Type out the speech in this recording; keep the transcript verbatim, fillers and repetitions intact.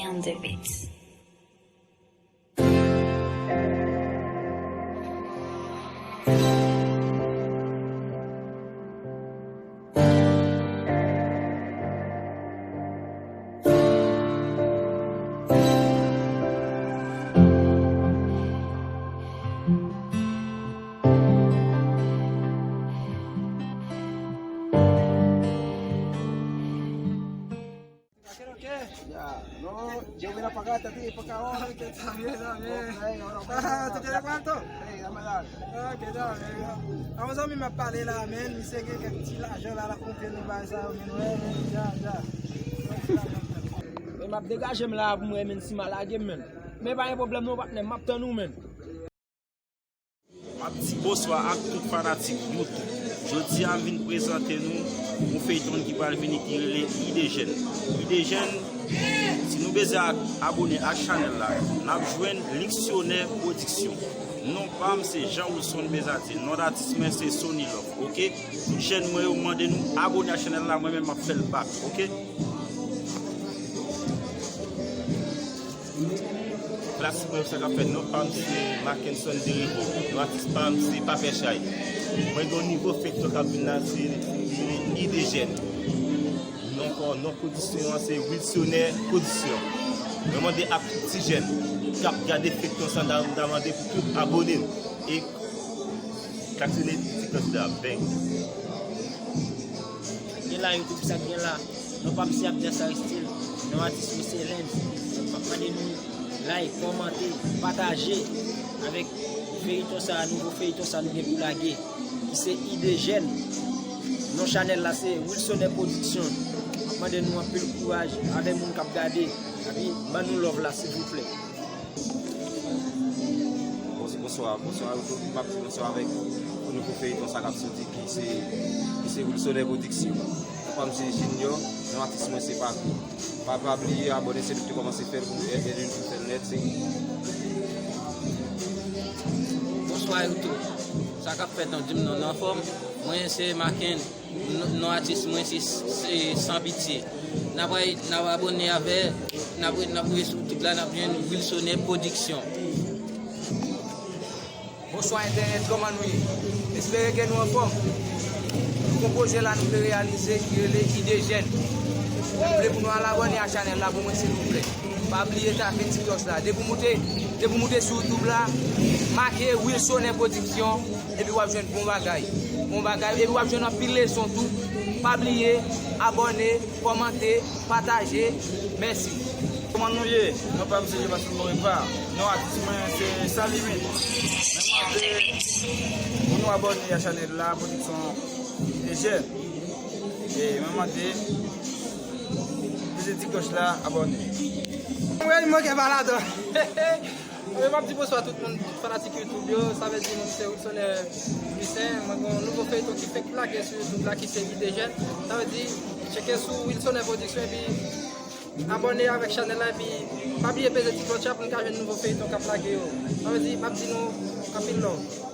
on the beat. Ya, non, yo mira pa acá, tati, pa acá, oh. Ok, está bien, está bien. Ok, ahora pa acá. Ah, ¿tú tienes cuánto? Hey, dame la. Ok, está bien. Vamos a mi más pale la, men. Misye gen kèk ti lajan la, la konte nou bay sa, men. Wè, men, ya, ya. Men m ap degaje m la pou mwen, men, si m a lage m, men. Men pa gen pwoblèm non, patnè, m ap tann ou, men. M ap di bonswa ak tout fanatik YouTube. Jodi a, m vin prezante nou yon feyton ki pral vini ki rele Idejèn. Idejèn, si nou bezwen ak, abone ak chanèl la, n ap jwenn Liksyonè Pwodiksyon. Non pa m se Jean Wilson Bezadi. Non datis mwen se Sony Love, oke? Tout jèn mwen yo mande nou abone ak chanèl la, mwen menm m ap fè l back, oke? Klasik mwen, sa k ap fèt? Non pa m se Mackenson Derivo. Non atis pa m se Papè Chay. Mwen gen yon nouvo feyton k ap vin la, se Idejèn. Non kò, non pwodiksyon an se Wilsonè Pwodiksyon. Mwen mande ak tout ti jèn k ap gade feyton sa, m ta, m ta mande pou tout abone nou. E klaksonnen ti klòch la, bang. Gen la YouTube, sa gen la. Non pa m se Abdias Aristil. Non atis mwen se Lens. M ap mande nou like, kòmante, pataje avèk feyton sa, nouvo feyton sa nou gen pou lage, ki se Idejèn. Non chanèl la se Wilsonè Pwodiksyon. M ap mande nou anpil kouraj avèk moun k ap gade. Epi ban nou love la silvouplè. Bons-, bonswa, bonswa a tout. M ap di bonswa avèk pou nouvo feyton sa k ap soti ki se, ki se Wilsonè Pwodiksyon. Non pa m se Junior, non atis mwen se Papi. Pa, pa bliye abone, se nou ki te kòmanse fè l pou nou ede nou pou fè l nèt, se. Bonswa YouTube. Sa k ap fèt, non, di m non, nou anfòm? Mwen se Maken. Non, non atis mwen se, se San Pitye. N ap, n ap abone avè, n ap, n ap rive sou YouTube la, n ap jwenn Wilsonè Pwodiksyon. Bonswa entènèt, kòman nou ye? Espere ke nou anfòm. Nou gon pwojè la nou vle reyalize ki rele Idejèn. Nou vle pou nou al abone a chanèl la pou mwen silvouplè. Pa bliye tape ti klòch la. Depi w moute, depi w moute sou YouTube la, make Wilsonè Pwodiksyon. Epi w ap jwenn bon bagay. Bon bagay. Epi w ap jwenn anpil leson tou. Pa bliye, abòne, kòmante, pataje. Mèsi. Kòman nou ye? Non pa m se Jean Baptiste Moripa. Non atis mwen se Salimit. Mwen mande pou nou abòne a chanèl la, Pwodiksyon Ejèn. E mwen mande peze ti klòch la, abòne. Mwen manke pa ladan. Mwen m ap di bonswa tout moun, tout fanatik YouTube yo. Sa vle di, mwen se Wilsonè Lucien. Mwen gen yon nouvo feyton ki fèk lage sou YouTube la ki se Idejèn. Sa vle di, tcheke sou Wilsonè Pwodiksyon epi abòne avèk chanèl la epi pa bliye peze ti klòch la pou n ka jwenn nouvo feyton k ap lage yo. Sa vle di, m ap di nou anpil love.